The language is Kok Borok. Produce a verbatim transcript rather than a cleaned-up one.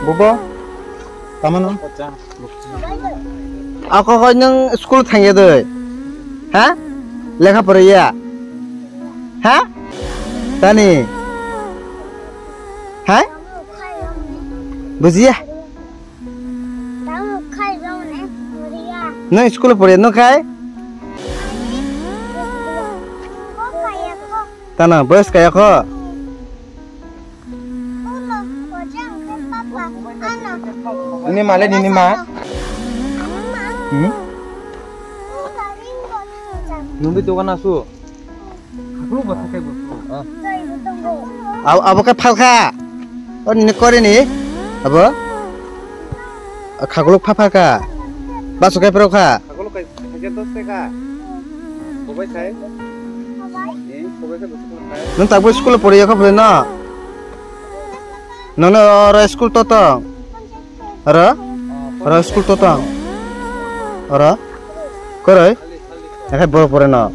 Bubo, tamo no? Ako koi nwng school thangya doi? Ha? Lekha poraiya? Ha? Tani? Ha? Bujiya? Nwng school poraiya nwng khai? Tano, boys kaya kho? Ini male nini ma? Hmm? Nungbi dogan asu. Abo, abo khe phalkha. O nini kore ni? Abo? Khakuluk pha phalkha. Basu khe phero kha. Khakuluk kai, kai dos taka. Kobai khai? Eh, kobai khai dos taka khai? Nwng tabuk school poriya kho phre no? Nono oro school to tong? Oro? Oro school to tong? Oro? Koroi? Ekhai boro pore no?